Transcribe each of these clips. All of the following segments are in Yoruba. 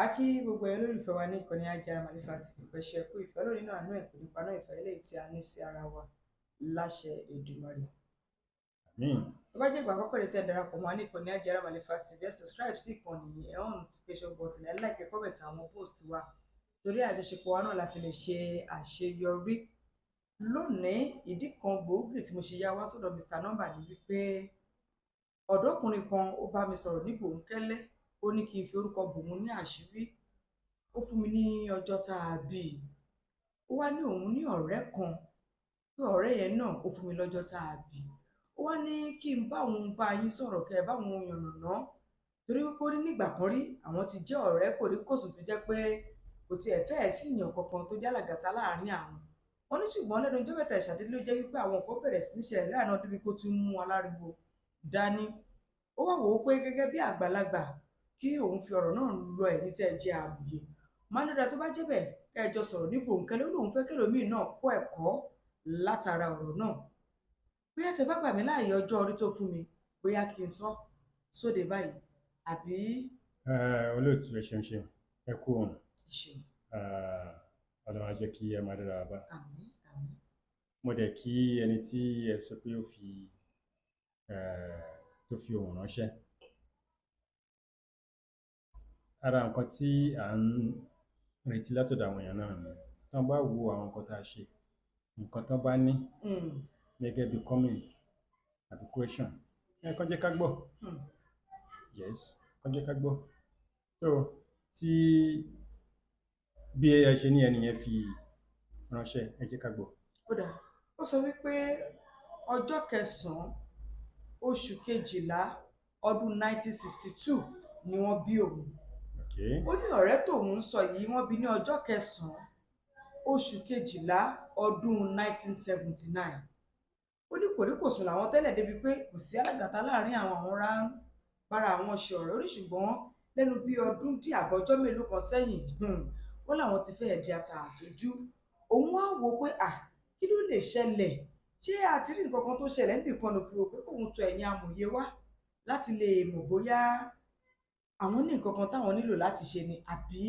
A kí gbogbo ẹ̀yin olólùfẹ́ wa ní ìkànnì Hajara Malifa TV. Pẹ̀ṣẹ̀ kú ìfẹ́ lónìí náà, àánú ẹ̀ kò ní paná ìfẹ́ eléyìí tí a ní sí ara wa láṣẹ Èdùmàrè. Àmín. Tó bá jẹ́ ìgbà àkọ́kọ́ rẹ̀ tí ẹ darapọ̀ mọ́ wa ní ìkànnì Hajara Malifa TV, ẹ subscribe sí ìkànnì yìí, ẹ on notification button, ẹ like, ẹ comment àwọn post wa, torí àjọṣepọ̀ wa náà la fi lè ṣe àṣeyọrí. Lónìí, ìdí kan gbòógì tí mo ṣe yá wá sọ́dọ̀ Mr. Number ni wípé ọ̀dọ́kùnrin kan ó bá mi sọ̀rọ̀ ní bòńkẹ́lẹ́. Ó ní kí n fi orúkọ bòun ní àṣírí. Ó fún mi ní ọjọ́ tá a bí i. Ó wá ní òun ní ọ̀rẹ́ kan, pé ọ̀rẹ́ yẹn náà ó fún mi lọ́jọ́ tá a bí i. Ó wá ní kí n bá òun bá yín sọ̀rọ̀, kẹ́ ẹ bá òun yànnàná, torí wípé ó ní nígbà kan rí àwọn ti jẹ́ ọ̀rẹ́ kòríkòsùn tó jẹ́ pé kò tiẹ̀ fẹ́ẹ̀ sí ìyàn kankan tó jẹ́ àlàgàtà láàrin àwọn. Wọ́n ní ṣùgbọ́n lẹ́nu ọjọ́ mẹ́ta ìṣàdédé ló jẹ́ wípé àwọn nǹkan bẹ̀rẹ̀ sí ní ṣẹlẹ̀ láàrin ọdún bí kò tún mú aláriwo dání. Ó wá wò ó pé gẹ́gẹ́ bí àgbàlagbà kí òun fi ọ̀rọ̀ náà lọ ẹ̀yin tí ẹ jẹ́ àmùyẹ mánúdà, tó bá jẹ́ bẹ́ẹ̀ kẹ́ ẹ jọ sọ̀rọ̀ ní bòńkẹ́lẹ́. Ó lóun fẹ́ kẹ́lòmíì náà kọ́ ẹ̀kọ́ látara ọ̀rọ̀ náà. Bóyá tẹ bá gbà mí láàyè, ọjọ́ orí tó fún mi, bóyá kí n sọ sóde báyìí àbí? Olóòtú, ẹ ṣeun ṣeun, ẹ kú òun. Ṣeun. Ọlọ́run á jẹ́ kí ẹ máa dára bá. Àmín, àmín. Mo dẹ̀ kí ẹni tí ẹ sọ pé ó fi tó fi ohùn ránṣẹ́. Ara nǹkan tí à ń retí látọ̀dọ̀ àwọn èèyàn náà ni tán bá wo àwọn nǹkan tá a ṣe, nǹkan tán bá ní gẹ́gẹ́ bí comment àbí question, ẹ kàn jẹ́ ká gbọ́. Yes, kàn jẹ́ ká gbọ́. So tí bí ẹ ṣe ní ẹni yẹn fi ránṣẹ́, ẹ jẹ́ ká gbọ́. Ó dà, ó sọ wípé ọjọ́ kẹsàn-án oṣù kejìlá ọdún 1962 ni wọ́n bí òun. Ó ní ọ̀rẹ́ tóun ń sọ yìí, wọ́n bí ní ọjọ́ kẹsàn-án oṣù kejìlá ọdún 1979. Ó ní kòríkòsùn làwọn tẹ́lẹ̀ débi pé kò sí alágàtà láàrin àwọn, àwọn rá ń bára àwọn ṣe ọ̀rẹ́ orí, ṣùgbọ́n lẹ́nu bí ọdún díẹ̀ àbọ̀jọ́ mélòó kan sẹ́yìn, wọ́n làwọn ti fẹ́ẹ̀ di ata àtọ́jú. Òun wá wò pé à kí ló lè ṣẹlẹ̀, ṣé àti rí nǹkan kan tó ṣẹlẹ̀ níbì kan ló fi rò pé kóun tọ̀ ẹ̀yin amòye wá láti lè mọ̀ bóyá àwọn ní nǹkan kan táwọn nílò láti ṣe ni, àbí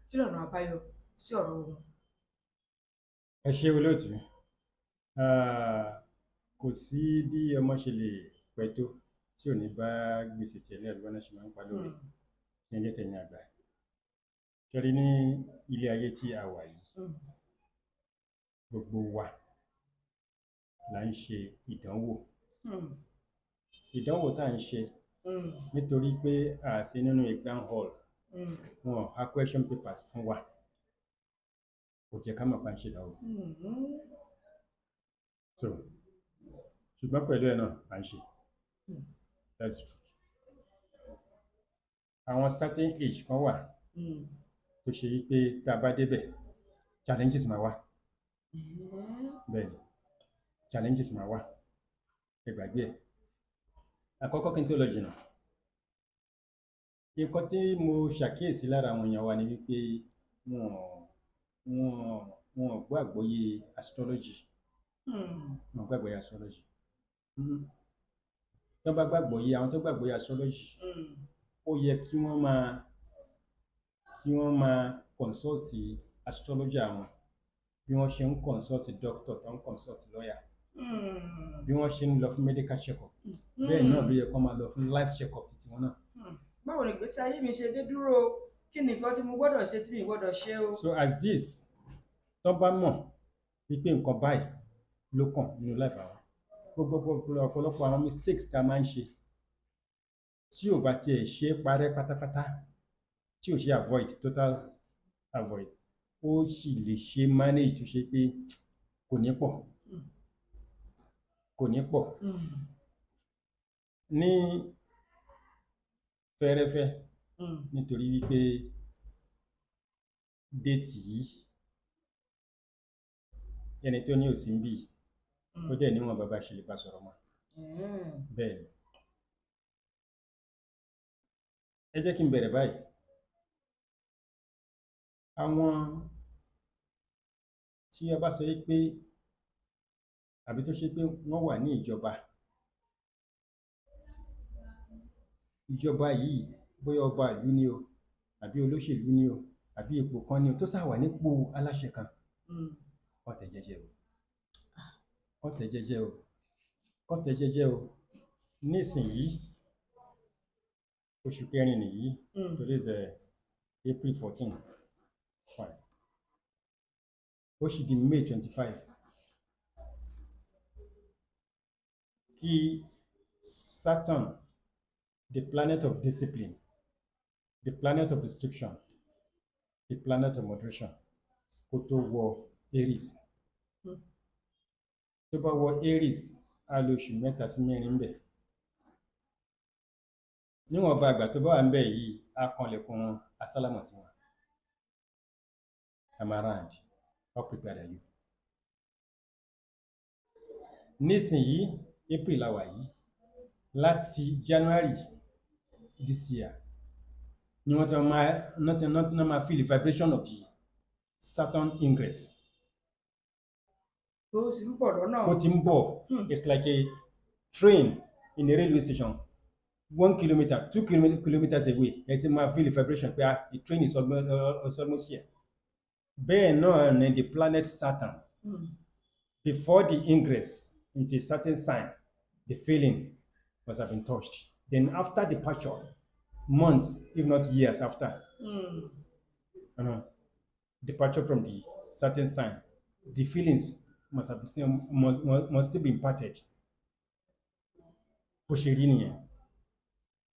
kí lọ̀nà àbáyọ sí ọ̀rọ̀ wọn. Ẹ ṣé olóòtú. Kò sí bí ọmọ ṣe lè pẹ́ tó tí ò ní bá gbèsè tiẹ̀ ní àdúgbò náà ṣe máa ń pa lóore ní ilé tẹ̀yìn àgbà. Ṣẹ́rí, ní ilé ayé tí a wà yìí, gbogbo wa là ń ṣe ìdánwò. Ìdánwò tá à ń ṣe, nítorí pé a sí nínú exam hall, wọn ò há question papers fún wa, kò jẹ́ ká mọ̀ pa ń ṣe ìdánwò. So ṣùgbọ́n pẹ̀lú ẹ̀ náà, à ń ṣe. That's the truth. Àwọn certain age kan wà tó ṣe wípé tá a bá débẹ̀, challenges máa wà. Bẹ́ẹ̀ ni, challenges máa wà, ẹ gbàgbé ẹ̀. Àkọ́kọ́, kí n tó lọ jìnnà, nǹkan tí mo ṣàkíyèsí lára àwọn èèyàn wa ni wípé wọn ò gbọ́ àgbọ́yé astrology. Wọn ò gbàgbọ́yé astrology. Tí wọ́n bá gbàgbọ́yé, àwọn tó gbàgbọ́yé astrology, ó yẹ kí wọ́n máa consult astrologer wọn bí wọ́n ṣe ń consult doctor, tó ń consult lawyer, bí wọ́n ṣe ń lọ fún medical check up, bẹ́ẹ̀ náà ló yẹ kó máa lọ fún life check up títí wọn náà. Báwo ni ìgbésí ayé mi ṣe dé dúró? Kí ni nǹkan tí mo gbọ́dọ̀ ṣe tí mi gbọ́dọ̀ ṣe o? So as this, tó bá mọ̀ wípé nǹkan báyìí ló kàn nínú life àwọn, gbogbo ọ̀pọ̀lọpọ̀ àwọn mistakes tá a máa ń ṣe, tí ò bá tiẹ̀ ṣe é parẹ́ pátápátá, tí ò ṣe avoid, total avoid, ó sì lè ṣe manage tó ṣe pé kò ní pọ̀, kò ní pọ̀. Ní fẹ́rẹ́fẹ́, nítorí wípé date yìí, ẹni tó ní òsín bíi, ó dẹ̀ níwọ̀n bàbá ṣe lè bá sọ̀rọ̀ mọ́. Bẹ́ẹ̀ ni, ẹ jẹ́ kí n bẹ̀rẹ̀ báyìí. Àwọn tí a bá sọ pé àbí tó ṣe pé wọ́n wà ní ìjọba, ìjọba yìí, bóyá ọba ìlú ni o Àbí olóṣèlú ni o, àbí ipò kan ni o, tó sà wà nípò aláṣẹ kan, kó tẹ̀ jẹ́jẹ́ o, kó tẹ̀ jẹ́jẹ́ o, kó tẹ̀ jẹ́jẹ́ o. Nísìnyí, oṣù kẹrin nìyí. Today is April 14. Fine. Ó sì di May 25 kí Saturn, the planet of discipline, the planet of restriction, the planet of moderation, kó tó wọ Aries. Tó bá wọ Aries, á lo oṣù 3 sí 4 ńbẹ̀. Níwọ̀nba àgbà tó bá wà ńbẹ̀ yìí, á kanlẹ̀kùn wọn, á sálámọ̀ sí wọn. I'm around. How prepared are you? Nísìnyí, April la wà yìí, láti January this year ni wọ́n ti máa not not not máa feel the vibration of the Saturn ingress. Tó sì ń bọ̀ lọ́nà. Ó ti ń bọ̀. It's like a train in a railway station. 1 kilometer, 2 kilometers away, ẹ ti máa feel the vibration pé, ah, the train is almost here. Bẹ́ẹ̀ náà ni the planet Saturn, before the ingress into a certain sign, the feeling must have been touched. Then after departure, months, if not years after, departure from the certain sign, the feelings must have been still, must still be imparted. Bó ṣe rí nìyẹn.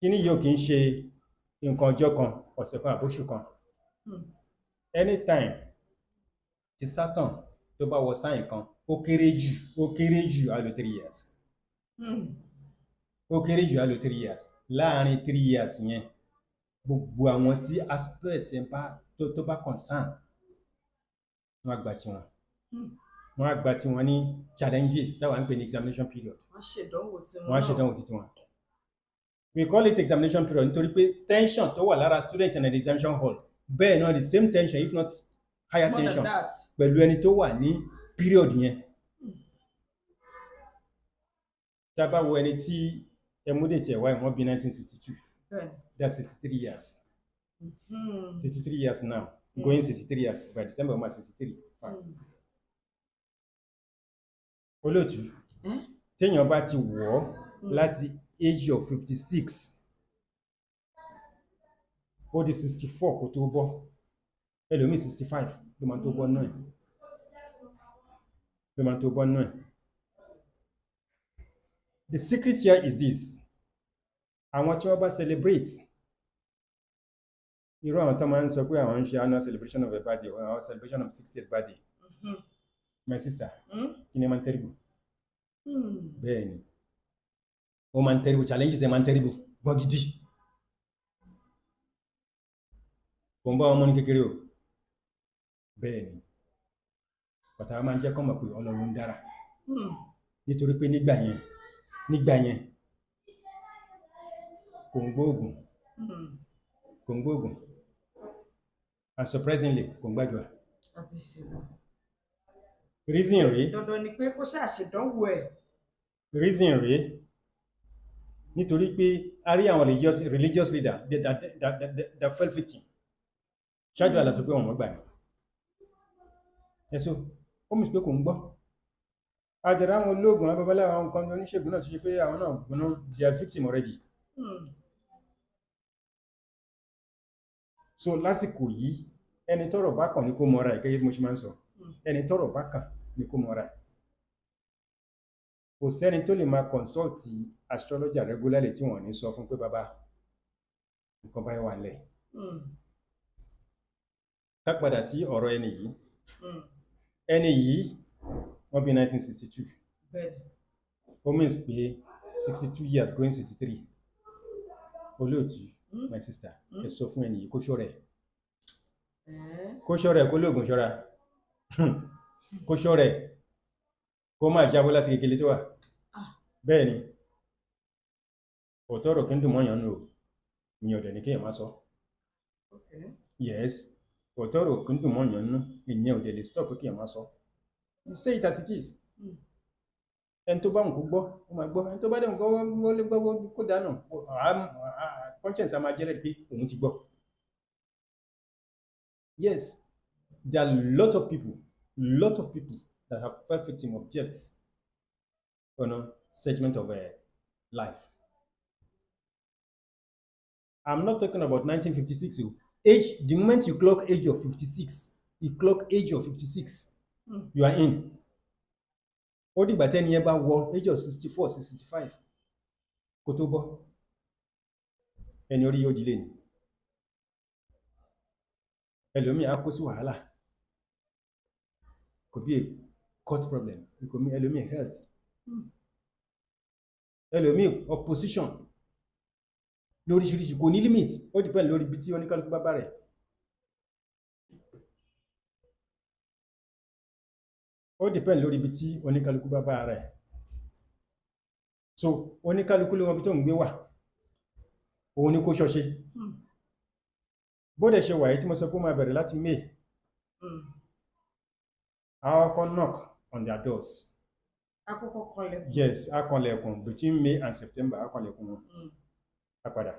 Kíní yóò kì í ṣe nǹkan ọjọ́ kan, ọ̀sẹ̀ kan, àbóṣù kan. Anytime tí Saturn tó bá wọ sign kan, ó kéré jù, ó kéré jù, á lò 3 years. Ó kéré jù, á lò 3 years. Láàárín 3 years yẹn, gbogbo àwọn tí aspect yẹn bá tó bá concern, wọ́n á gba tiwọn. Wọ́n á gba tiwọn ní challenges táwa ń pè ní examination period. Wọ́n ṣèdánwò tiwọn. Wọ́n á ṣèdánwò títí wọn. We call it examination period nítorí pé tension tó wà lára student in the examination hall, bẹ́ẹ̀ náà the same tension, if not higher More than tension that. pẹ̀lú ẹni tó wà ní period yẹn. Tá a bá wo ẹni tí ẹmúdè tiẹ̀ wáyé, wọ́n bí 1962, that's 63 years. 63 years now, going 63 years by December, ọmọ 63. Fine. Olóòtú, Eh? téèyàn bá ti wọ̀ ọ́ láti age of 56, ó di 64 kó tó bọ́. Ẹlòmíì, 65 ló máa tó bọ́ náà ẹ̀, ló máa tó bọ́ náà ẹ̀. The secret here is this: àwọn tí wọ́n bá celebrate, irú àwọn tó máa ń sọ pé àwọn ń ṣe annual celebration of a birthday or àwọn celebration of 60th birthday, my sister, kí ni máa ń terrible? Bẹ́ẹ̀ ni, ó máa ń terrible. Challenges ẹ̀ máa ń terrible gbọ́n gidi. Kò ń bá ọmọ ní kékeré o. Bẹ́ẹ̀ ni, bàtà máa ń jẹ́ kọ́ mọ̀ pé Ọlọ́run ń dára, nítorí pé nígbà yẹn kò ń gbóògùn, kò ń gbóògùn, and surprisingly, kò ń gbàdúrà. Kábíyèsí lọ. Reason rèé. Dandan ni pé kó ṣàṣèdánwò ẹ̀. Reason rèé, nítorí pé a rí àwọn religious leader that fell victim ṣáájú àlàsọ pé wọn mọ̀ gbà ní ẹ̀sọ́. Ó mì pé kò ń gbọ́ àjàrà. Àwọn ológun, àwọn babaláwo, àwọn nǹkan oníṣègùn náà tó ṣe pé àwọn náà gbóná, they are victim already. So lásìkò yìí, ẹni tọ́rọ̀ bá kàn ní kó mọra ẹ̀. Gẹ́gẹ́ bí mo ṣe máa ń sọ, ẹni tọ́rọ̀ bá kàn ní kó mọra ẹ̀. Kò sẹ́ni tó lè máa consult astrologer regularly tí wọ́n ní sọ fún pé, bàbá, nǹkan báyìí wà nílẹ̀. Ká padà sí ọ̀rọ̀ ẹni yìí. Ẹni yìí, wọ́n bí 1962. Ó means pé 62 years going 63. Olóòtú, my sister, ẹ sọ fún ẹni yìí kó ṣọ́ra ẹ̀, kó ṣọ́ra ẹ̀, kó lóògùn ṣọ́ra, kó ṣọ́ra ẹ̀, kó má jábọ́ láti kékeré tó wà. Bẹ́ẹ̀ ni, òótọ́ ọ̀rọ̀ kí ń dùn mọ́yàn nù o, ìyẹn ọ̀dẹ̀ ní kéèyàn má sọ. Yes, òótọ́ ọ̀rọ̀ kí ń dùn mọ́yàn nù, ìyẹn ọ̀dẹ̀ lè stop kéèyàn má sọ. You say it as it is. Ẹni tó bá wù kó gbọ́, ó máa gbọ́. Ẹni tó bá dẹ̀ wù kó lè gbọ́, kó dànù. Conscience á máa jẹ́rẹ̀ pé òun ti gbọ́. Yes, there are a lot of people, lot of people that have fell victim of deaths on a segment of life. I'm not talking about 1956. O. Age, the moment you clock age of 56, you clock age of 56, you are in. Ó dìgbà tẹ́ni yẹn bá wọ age of 64 sí 65 kó tó bọ́. Ẹni orí yóò dilé ni. Ẹlòmíì á kó sí wàhálà. Could be a court problem. It could be ẹlòmíì health. Ẹlòmíì opposition lóríṣiríṣi, kò ní limit, ó depend lórí ibi tí oníkálukú bá bá rẹ̀. Ó depend lórí ibi tí oníkálukú bá bá rẹ̀. So oníkálukú ló mọ ibi tó ń gbé wà, òun ni kó ṣọ́ṣe. Bó dẹ̀ ṣe wà yìí tí mo sọ pé ó máa bẹ̀rẹ̀ láti May, àwọn kan knock on their doors. Akọ́kọ́ kanlẹ̀kùn. Yes, á kanlẹ̀kùn between May and September, á kanlẹ̀kùn wọn. Á padà.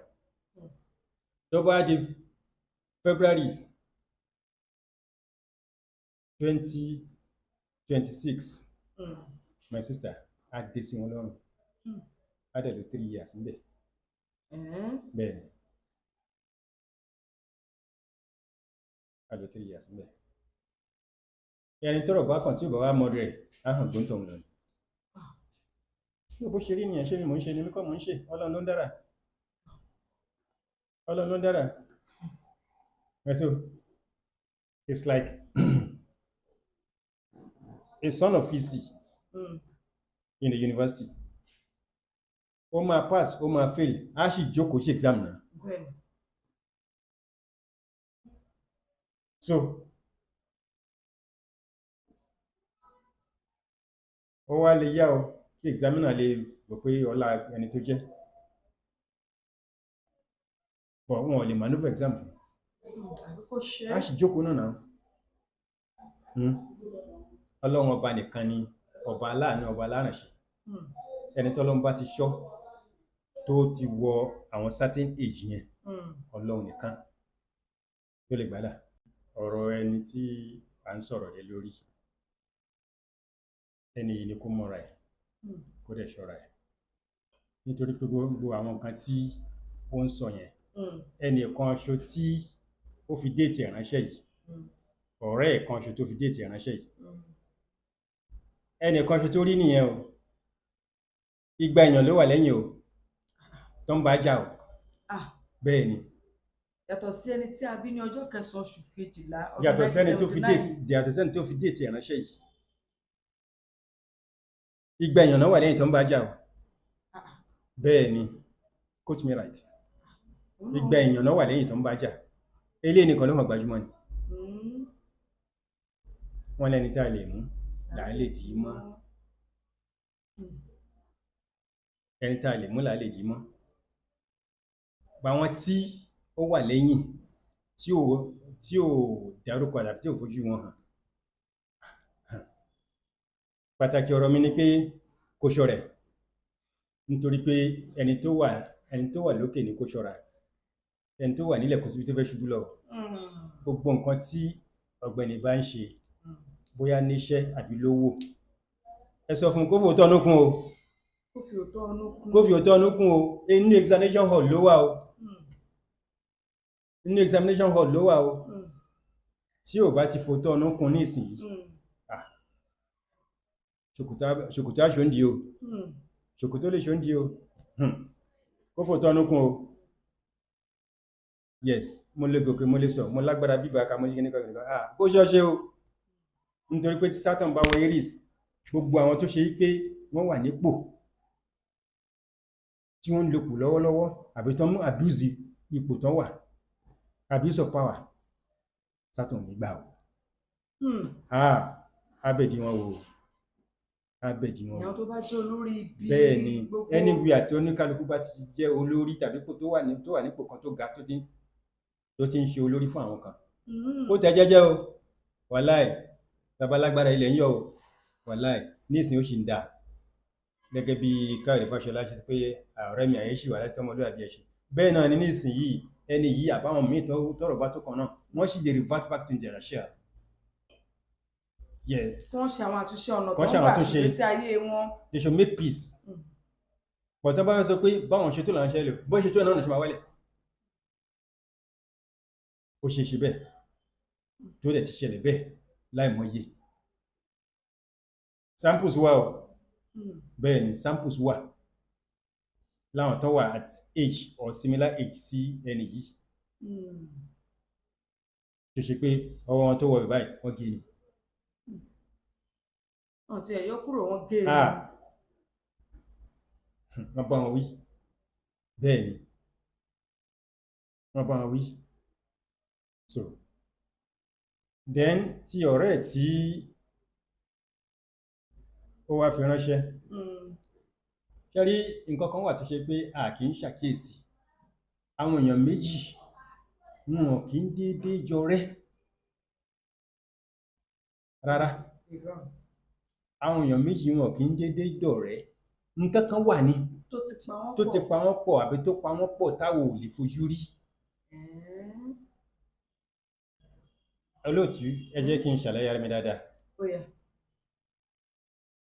Tó bá di February 2026, my sister, á dé sí wọn lọ́rùn. Á dẹ̀ lò 3 years níbẹ̀. Bẹ́ẹ̀ ni. Á lò 3 years níbẹ̀. Ẹni tọ́rọ̀ bá kàn tí ò bá wá mọ rẹ̀, á hàn gbóǹtọ̀ lọ ni. Bí o bó ṣe rí nìyẹn, ṣé mi mò ń ṣe ni mí kọ́ mò ń ṣe, Ọlọ́run ló ń dára. Ọlọ́run ló ń dára. And so it's like a son of VC in the university. Ó máa pass, ó máa fail, á sì jókòó ṣe exam náà. Bẹ́ẹ̀ni. So ó wá lè yá o kí examiner lè rò pé ọlá ẹni tó jẹ́. But wọn ò lè maneuver exam fún. Àbí kó ṣe Á sì jókòó náà náà. Ọlọ́run ọba nìkan ni ọba aláàánú, ọba alárànṣe. Ẹni tọ́lọ́run bá ti ṣọ́ tó ti wọ àwọn certain age yẹn, Ọlọ́run nìkan ló lè gbàdà. Ọ̀rọ̀ ẹni tí à ń sọ̀rọ̀ lé lórí, ẹni yìí ni kó mọ̀ra ẹ̀, kó dẹ̀ ṣọ́ra ẹ̀. Nítorí pé gbogbo àwọn nǹkan tí ó ń sọ yẹn, ẹnì kan ṣo tí ó fi date ẹ̀ ránṣẹ́ yìí, ọ̀rẹ́ ẹ̀ kan ṣo tó fi date ẹ̀ ránṣẹ́ yìí, ẹnì kan ṣo tó rí nìyẹn o. Igba èèyàn ló wà lẹ́yìn o, tó ń bá jà o. Bẹ́ẹ̀ ni. Yàtọ̀ sí ẹni tí a bí ní ọjọ́ kẹsàn-án oṣù kejìlá ọdún Yàtọ̀ sẹ́ni tó fi 1979. date, yàtọ̀ sẹ́ni tó fi date ẹ̀ ránṣẹ́ yìí, igba èèyàn náà wà lẹ́yìn tó ń bá jà o. Bẹ́ẹ̀ ni, quote me right. Igba èèyàn náà wà lẹ́yìn tó ń bá jà. Eléyìí nìkan ló hàn gbajúmọ̀ ni. Wọ́n lẹ́ni tá a lè mú là á lè dì í mọ́. Ẹni tá a lè mú là á lè dì í mọ́. Báwọn tí ó wà lẹ́yìn tí ò dárúkọ àbí tí ò fojú wọn hàn. Pàtàkì ọ̀rọ̀ mi ni pé kó ṣọ́ra ẹ̀, nítorí pé ẹni tó wà lókè ni kó ṣọ́ra, ẹni tó wà nílẹ̀ kò síbi tó fẹ́ ṣubú lọ. Gbogbo nǹkan tí ọ̀gbẹ́ni bá ń ṣe, bóyá níṣẹ́ àbí lówó, ẹ sọ fún un kó fòótọ́ ọnú kún o. Kó fi òótọ́ ọnú kún. Kó fi òótọ́ ọnú kún o. Inú examination hall ló wà o. Inú examination hall ló wà o. Tí ò bá ti fòótọ́ ọnú kún ní ìsinyìí, ṣòkòtò aṣòǹdì o. Ṣòkòtò lè ṣòǹdì o. Kó fòótọ́ ọnú kún o. Yes, mo lè gòkè, mo lè sọ, mo lágbára bíbá ká mo ní kíní kan kíní kan, ah, bó ṣe ṣe o. Nítorí pé tí Saturn bá wọ Aries, gbogbo àwọn tó ṣe pé wọ́n wà nípò tí wọ́n ń lopò lọ́wọ́lọ́wọ́ àbí tó ń mú abuse ipò tán wà, abuse of power, Saturn ní gbà o. Ah, abẹ́dí wọn wò, abẹ́dí wọn wò. Àwọn tó bá jẹ́ olórí ibi Bẹ́ẹ̀ ni. gbogbo. Anywhere àti oníkálukú bá ti jẹ́ olórí tàbí kó tó wà nípò kan tó ga, tó ti ń ṣe olórí fún àwọn kan, kó tẹ jẹ́jẹ́ o. Wàláì, babalágbára ilẹ̀ ń yọ o. Wàláì, nísìnyí ó sì ń dà gẹ́gẹ́ bí Káyọ̀dé Fáṣọlá ṣe pé ọ̀rẹ́ mi àyè ṣì wà láti ọmọlúwàbí ẹ̀ ṣe. Bẹ́ẹ̀ náà ni nísìnyí. Ẹni yìí àbáwọn míì tọ́rọ̀ bá tó kàn náà, wọ́n sì lè revert back to their shell. Yes. Kí wọ́n ṣe àwọn àtúnṣe ọ̀nà tó Kán ń ṣe àwọn gbà àtúnṣe. ṣègbésí ayé wọn. They should make peace. But tó bá sọ pé báwọn ṣe tó là ń ṣe lò, bó ṣe tó náà ló ṣe máa wálẹ̀. Ó ṣe é ṣe bẹ́ẹ̀, tó dẹ̀ ti ṣẹlẹ̀ bẹ́ẹ̀ láìmọye. Samples wà o. Bẹ́ẹ̀ ni, samples wà láwọn tó wà at age or similar age sí ẹni yìí, tó ṣe pé ọwọ́ wọn tó wọ bẹ̀ báyìí, wọ́n gé ni. Wọn ti ẹ̀ yọ kúrò, wọ́n gé e. Ah, wọ́n bá wọn wí. Bẹ́ẹ̀ ni, wọ́n bá wọn wí. So then, tí ọ̀rẹ́ ẹ̀ tí ó wá fi ránṣẹ́, ṣe rí, nǹkan kan wà tó ṣe pé a kì í ṣàkíyèsí. Àwọn èèyàn méjì, wọn kì í déédéé jọ rẹ́ rárá. Irọ́. Àwọn èèyàn méjì, wọn kì í déédéé dọ̀rẹ́. Nǹkan kan wà ní tó ti pa wọ́n tó ti pọ̀. Pa wọ́n pọ̀ àbí tó pa wọ́n pọ̀ táwọn ò lè fojú rí. Olóòtú, ẹ jẹ́ kí n ṣàlàyé ara mi dáadáa. Ó yá.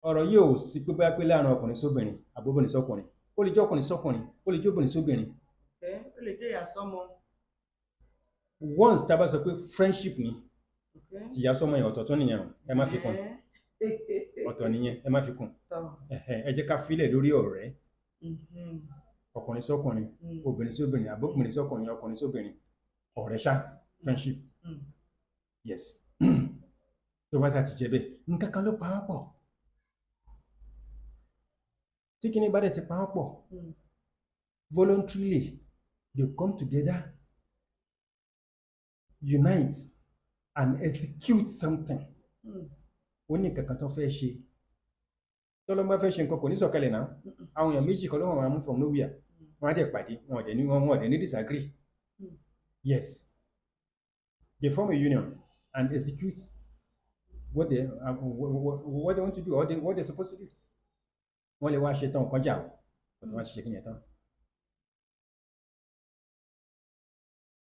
Ọ̀rọ̀ yìí ò sí pé bóyá pé láàrin ọkùnrin sóbìnrin àbóbìnrin sọ́kùnrin. Ó lè jẹ́ ọkùnrin sọ́kùnrin, ó lè jẹ́ obìnrin sóbìnrin. Ó lè jẹ́ ìyá sọ́mọ. Once tá a bá sọ pé friendship ni, tìyá sọ́mọ yẹn ọ̀tọ̀ tó nìyẹn o, ẹ má fi kún. Ọ̀tọ̀ nìyẹn, ẹ má fi kún. Tọ́. Ẹ̀hẹ̀, ẹ jẹ́ ká filẹ̀ lórí ọ̀rẹ́, ọkùnrin sọ́kùnrin, obìnrin sóbìnrin, àbóbìnrin sọ́kùnrin, ọkùnrin sóbìnrin, ọ̀rẹ́ ṣá, friendship. Yes, tó bá sá ti jẹ bẹ́ẹ̀, nǹkan kan ló pa wọ́n pọ̀. Tí kíní bá dẹ̀ ti pa wọ́n pọ̀, voluntarily they come together, unite and execute something. Ó ní nǹkan kan tó fẹ́ ṣe. Tọ́lọ́mọ bá fẹ́ ṣe nǹkan, kò ní sọ̀kalẹ̀ náà. Àwọn èèyàn méjì kan ló wọ́n máa mú from nowhere, wọ́n á dẹ̀ pàdé, wọn ò dẹ̀ ní disagree. Yes, they form a union and execute what they want to do or what they're supposed to do. Wọ́n lè wá ṣe tán nǹkan jà o, but wọ́n á ṣe kí yẹn tán.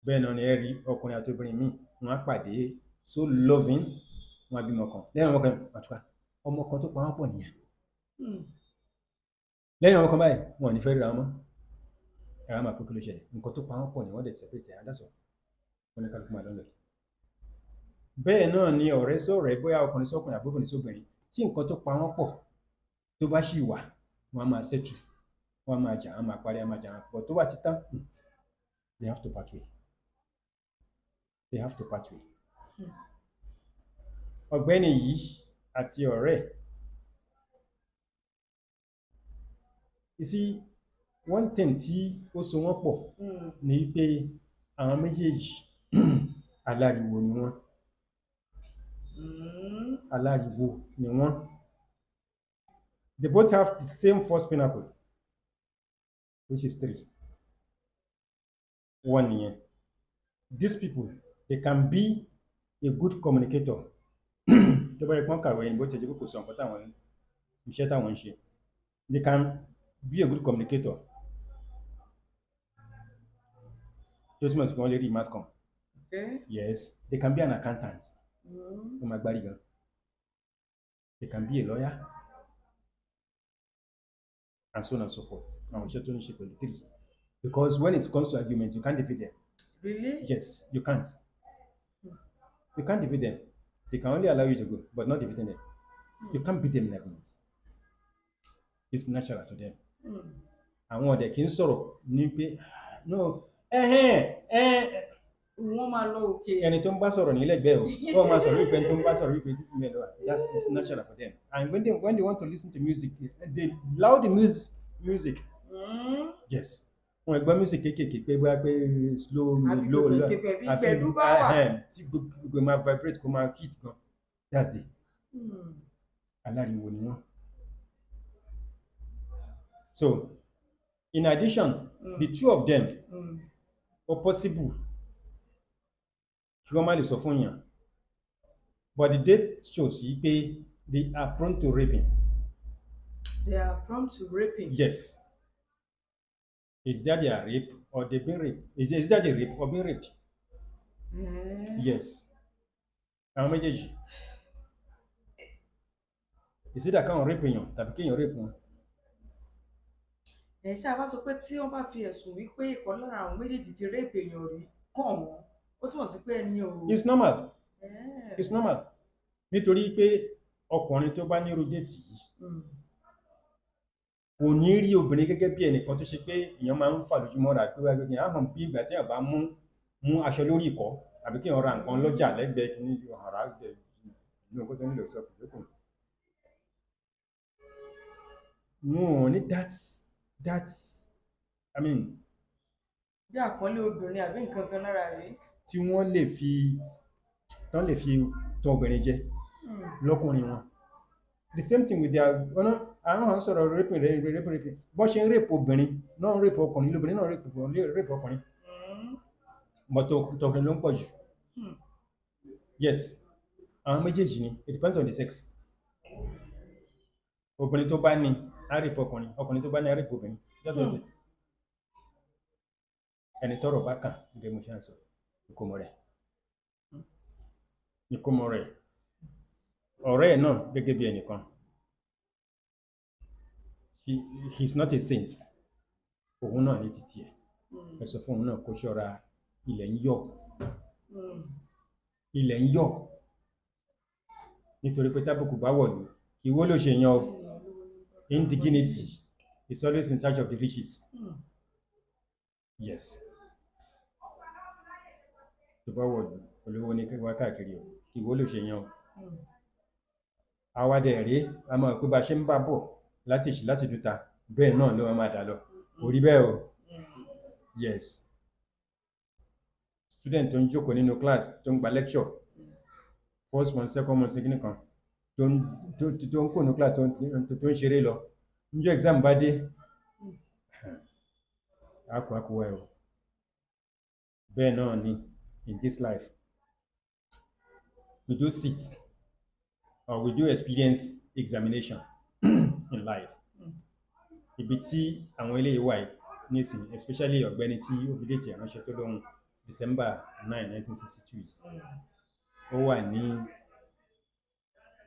Bẹ́ẹ̀ náà ni ẹ rí ọkùnrin àti obìnrin míì, wọ́n á pàdé, so loving, wọ́n á bímọ kan. Lẹ́yìn ọmọ kan, wọ́n á túká. Ọmọ kan tó pa wọ́n pọ̀ nìyẹn. Lẹ́yìn ọmọ kan báyìí, wọn ò ní fẹ́ ríra wọn mọ́. Ẹ wá máa pé, kí ló ṣẹlẹ̀? Nǹkan tó pa wọ́n pọ̀ ni. Wọ́n dẹ̀ separate ẹ̀, that's all. Wọ́n ní kálukú máa lọ́lẹ̀. Bẹ́ẹ̀ náà ni ọ̀rẹ́ sọ̀rẹ́, bóyá ọkùnrin sọ́kùnrin àbóbìnrin sóbìnrin, tí nǹkan tó pa wọ́n pọ̀ tó bá sì wà, wọ́n á máa settle. Wọ́n á máa jà, wọ́n á máa parí, á máa jà pọ̀. Tó bá ti tán, they have to part way, they have to part way. Ọ̀gbẹ́ni yìí àti ọ̀rẹ́ ẹ̀, you see, one thing tí ó so wọ́n pọ̀ ni pé àwọn méjèèjì, aláriwo ni wọ́n. Aláriwo ni wọ́n. They both have the same first pinnacle, which is three. One nìyẹn. These people, they can be a good communicator. Tó bá yẹ pọ́n kàwé ni, bó ti jẹ́ pé kò sọ nǹkan táwọn iṣẹ́ táwọn ń ṣe, they can be a good communicator, tó túmọ̀ sí pé wọ́n lè rí mass com. Yes, they can be an accountant. Wọ́n máa gbárí gan. They can be a lawyer and so on and so forth. Àwọn iṣẹ́ tó ní ṣe pẹ̀lú three, because when it comes to argument, you can't defeat them. Really? Yes, you can't. You can't defeat them. They can only allow you to go, but not defeating them. You can't beat them in argument. It's natural to them. Àwọn ọ̀dẹ̀ kì í sọ̀rọ̀ ní pé no, ẹ̀hẹ́n, ẹ̀ Wọ́n máa lọ òkè. Ẹni tó ń bá sọ̀rọ̀ nílẹ̀gbẹ́ o, wọ́n máa sọ̀rọ̀ wípé ẹni tó ń bá sọ̀rọ̀ wípé títí mẹ́lọ. That's, it's natural for them. And when they want to listen to music, they loud the music. Yes, wọn gbọ́ music kéékèèké pé bóyá pé slow Àbí low low gbogbo bí àfi gbẹ̀dú bá wà. Ẹhẹ́n, tí gbogbo máa vibrate, kó máa hit gan. That's the aláriwo ni wọ́n. So in addition, the two of them, ó possible kí wọ́n má lè sọ fún yàn, but the data shows yìí pé they are prone to raping. They are prone to raping. Yes, it's that they are rape. or they been raped. Is that a rape or being raped? Yes, àwọn méjèèjì. Is it that káwọn rape èèyàn tàbí kéèyàn rape wọn? Ẹ̀ ṣé a bá sọ pé tí wọ́n bá fi ẹ̀sùn wípé ìkan lára àwọn méjèèjì ti rape èèyàn rí kàn wọ́n, ó túmọ̀ sí pé ẹni ò. It's normal. It's normal, nítorí pé ọkùnrin tó bá nírú date yìí kò ní rí obìnrin gẹ́gẹ́ bí ẹnìkan tó ṣe pé èèyàn máa ń fà lójúmọ́ ra pé wáyé pé hàn bí ìgbà tí èèyàn bá mú aṣọ lórí ìkọ́ àbí kí èèyàn ra nǹkan lọ́jà lẹ́gbẹ̀ẹ́ kìíní ọ̀rá ìlú nǹkan tó nílò sọ kò lókun. Wọn ò ní that, I mean, bí àpọ́nlé obìnrin àbí nǹkan kan lára rí. Tí wọ́n lè fi tán lè fi tọ́ obìnrin jẹ lọ́kùnrin wọn. The same thing with their ọ̀nà àwọn àwọn sọ̀rọ̀ raping, raping, raping, raping. Bọ́n ṣe ń rape obìnrin náà, rape ọkùnrin lóbìnrin náà, rape ọkùnrin, but tọkùnrin ló ń pọ̀ jù. Yes, àwọn méjèèjì ni. It depends on the sex. Obìnrin tó bá ní á rape ọkùnrin, ọkùnrin tó bá ní á rape obìnrin. That was it. Ẹni tọ́rọ̀ bá kàn, gẹ́gẹ́ mo ṣe ń sọ, ìkómọ rẹ̀, ìkómọ rẹ̀, ọ̀rẹ́ ẹ̀ náà gẹ́gẹ́ bí ẹnìkan, he is not a saint. Òun náà ní títí ẹ̀. Ẹ sọ fún òun náà kó ṣọ́ra, ilẹ̀ ń yọ̀. Ilẹ̀ ń yọ̀, nítorí pé tábùkù bá wọ̀lú, ìwọ ló ṣe yan o. Indignity is always in search of the riches. Yes, tó bá wọ̀lú, olówó ní wá káàkiri o, ìwọ ló ṣe yan o. Àwa dẹ̀ rí a mọ̀ pé bá a ṣe ń bá bọ̀ láti ìṣí láti dúta, bẹ́ẹ̀ náà ló máa dà lọ. Kò rí bẹ́ẹ̀ o. Yes, student tó ń jókòó nínú class, tó ń gba lecture, first month, second month, second kan, tó ń kó nínú class, tó ń ṣeré lọ, níjọ́ exam bá dé, a kò wá ẹ o. Bẹ́ẹ̀ náà ni in this life, we do sit or we do experience examination in life. Ibi tí àwọn eléyìí wà yìí nísìnyí, especially ọ̀gbẹ́ni tí ó fi date ránṣẹ́ tó lóhùn December 9, 1962 yìí, ó wà ní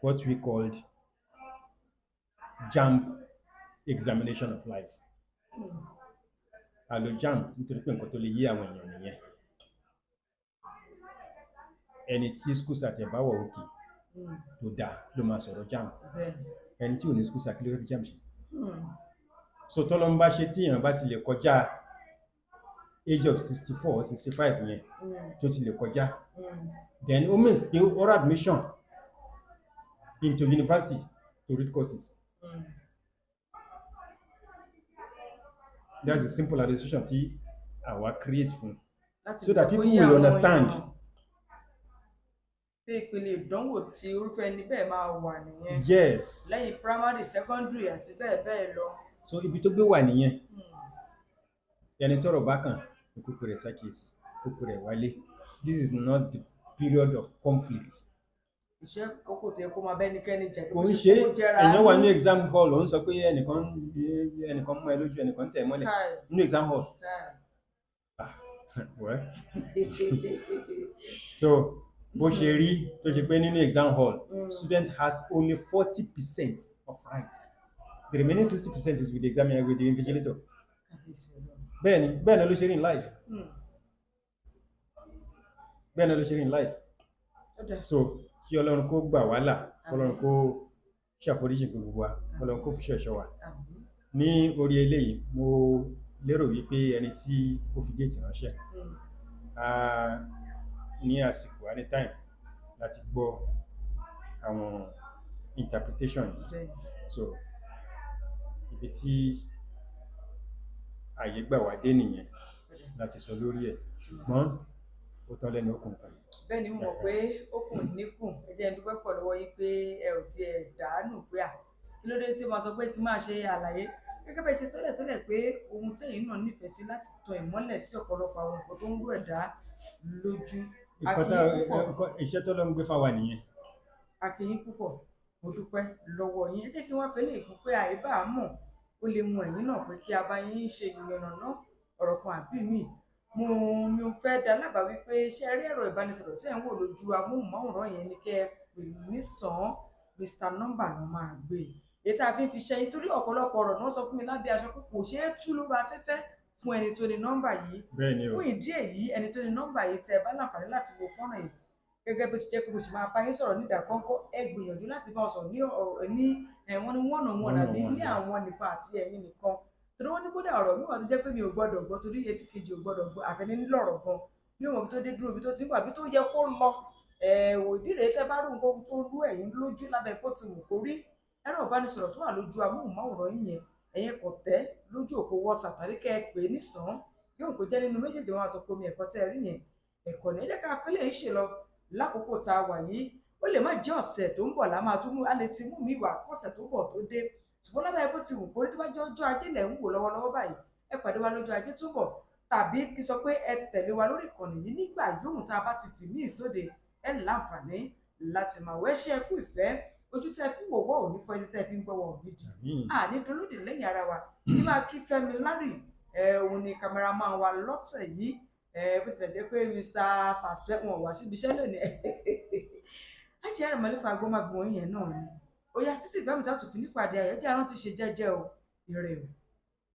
what we called JAMB examination of life. A lo JAMB nítorí pé nǹkan tó lè yí àwọn èèyàn nìyẹn. Ẹni tí school cert ẹ̀ bá wọ̀ òkè tó dáa ló máa sọ̀rọ̀ JAMB. Ẹni tí ò ní school cert, kí ló fẹ́ fi JAMB ṣe? So tọ́lọ́ ń bá ṣe tí èèyàn bá ti lè kọjá age of 64 or 65 yẹn, tó ti lè kọjá, then ó means pé oral admission into university to read courses. That's the simple administration tí àwa create fún so that people will understand. Pé ìpele ìdánwò tí irúfẹ́ ẹni bẹ́ẹ̀ máa wà nìyẹn. Yes. Lẹ́yìn primary, secondary àti bẹ́ẹ̀ bẹ́ẹ̀ lọ. So ibi tó gbé wà nìyẹn. Ẹni tọ́rọ̀ bá kàn ní kókó rẹ̀ ṣàkíyèsí, kókó rẹ̀ wálé. This is not the period of conflict. Iṣẹ́ kókò tó yẹ kó máa bẹ́nikẹ́ni jà. Kò ń ṣe èèyàn wà ní exam hall, ó ń sọ pé ẹnìkan mú ẹ lójú, ẹnìkan tẹ̀ mọ́lẹ̀ nínú exam hall. Ah, well, so bó ṣe rí tó ṣe pé nínú exam hall, student has only 40% of rights. The remaining 60% is with the examiner, with the invigilator. Bẹ́ẹ̀ni, bẹ́ẹ̀ náà ló ṣe rí in life. Bẹ́ẹ̀ náà ló ṣe rí in life. So kí Ọlọ́run kó gbà wá là, kí Ọlọ́run kó ṣàforíjì gbogbo wa, kí Ọlọ́run kó fi ṣẹ̀ṣọ́ wa ní orí eléyìí. Mo lérò wípé ẹni tí ó fi date ránṣẹ́ á ní àsìkò, á ní time láti gbọ́ àwọn interpretation yìí. So ibi tí àyè gbà wá dé nìyẹn láti sọ lórí ẹ̀, ṣùgbọ́n ó tán lẹ́nu okùn kan. Bẹ́ẹ̀ ni, mo mọ̀ pé ó kùn níkùn. Ẹ jẹ́ n dúpẹ́ pọ̀ lọ́wọ́ yín pé ẹ ò tiẹ̀ dàánù pé à kí ló dé tí ó máa sọ pé kí n máa ṣe àlàyé gẹ́gẹ́ bẹ́ẹ̀ ṣe sọ́lẹ̀ tẹ́lẹ̀, pé ohun tẹ́yìn náà nífẹ̀ẹ́ sí láti tan ìmọ́lẹ̀ sí ọ̀pọ̀lọpọ̀ àwọn nǹkan tó ń rú ẹ̀dá lójú. Nǹkan tá iṣẹ́ tó lọ ń gbé fáwa nìyẹn. A kí yín púpọ̀, mo dúpẹ́ lọ́wọ́ yín. Ẹ jẹ́ kí wọ́n fẹ́ lè kún pé àìbá mọ̀, ó lè mú ẹ̀yin náà pé kí a bá yín ṣe ìyànnàná. ọ̀rọ̀ kan àbí míì. Mo mi ò fẹ́ dá lábàá wípé ṣé ẹ rí ẹ̀rọ ìbánisọ̀rọ̀ tí ẹ̀ ń wò lójú amóhùnmáwòrán yẹn ni kẹ́ ẹ pè nísàn-án, Mr Number ló máa gbé e. Èyí tá a fi ń fi ṣẹ́yìn torí ọ̀pọ̀lọpọ̀ ọ̀rọ̀ náà sọ fún mi lábẹ́ aṣọ pé kò ṣeé tú lórí afẹ́fẹ́ fún ẹni tó ní nọ́mbà yìí. Bẹ́ẹ̀ ni o. Fún ìdí èyí, ẹni tó ní nọ́mbà yìí, tẹ́ ẹ bá láǹfààní láti wo fọ́nrán yìí gẹ́gẹ́ bó ti jẹ́ pé mo sì máa bá yín sọ̀rọ̀ nídàkọ́ńkọ́, ẹ gbìyànjú láti bá wọn sọ̀rọ̀ ní ọ̀rọ̀ ní wọ́n ní one on one àbí ní àwọn nìkan àti ẹ̀yin nìkan, torí wọ́n ní kódà ọ̀rọ̀ mi wà tó jẹ́ pé mi ò gbọ́dọ̀ gbọ́ torí etí kejì ò gbọ́dọ̀ gbọ́, àfẹní lọ̀rọ̀ gan ní òun tó dé dúró ibi tó ti ń wà bí tó yẹ kó lọ. Wò ìdí rèé, tẹ́ bá rú nǹkan tó rú ẹ̀yin lójú lábẹ́ bó ti wù kó rí, ẹ̀rọ ìbánisọ̀rọ̀ tó wà lójú amóhùnmáwòrán yín yẹn, ẹ̀yin kò tẹ́ lójú òpó WhatsApp tàbí kẹ́ ẹ pè é nísàn-án, yóò kó jẹ́ nínú méjèèjì wọn á sọ pé omi ẹ̀kọ́ tẹ́ ẹ rí yẹn ẹ̀kọ́ ní. Ẹ jẹ́ ká fẹ́lẹ́ yìí ṣe lọ lákòókò tá a wà yìí. Ó lè má jẹ́ ọ̀sẹ̀ tó ń bọ̀ lá máa tún mú, a lè ti mú mi wá kọ́sẹ̀ tó ń bọ̀ tó dé, ṣùgbọ́n lábẹ́ bó ti wù kórí, tó bá jẹ́ ọjọ́ ajé lẹ̀ ń wò lọ́wọ́lọ́wọ́ báyìí, ẹ pàdé wa lọ́jọ́ ajé tó ń bọ̀, tàbí kí sọ pé ẹ tẹ̀lé wa lórí ìkànnì yìí nígbà yòówù tá a bá ti fi míì sóde, ẹ láǹfààní láti máa wẹ́ ṣe. Ẹkú ìfẹ́, ojú tẹ́ fi wò wọ́ òní fọ́, etí tẹ́ fi ń gbọ́ wọ́ òní di. Àní dolódì lẹ́yìn ara wa. Ní máa kí Fẹ́mi Lárì, òun ni cameraman wa lọ́tẹ̀ yìí. Bó tilẹ̀ jẹ́ pé Mr Pasfẹ́ wọn wá síbi iṣẹ́ lónìí, Àjẹ́ Màlífà agbọ́mágbọ́n yẹn náà ni. Ó yá, títí ìgbà mi tá a tún fi nípàdé ayọ̀, jẹ́ àrántí ṣe jẹ́jẹ́ o. Ire o.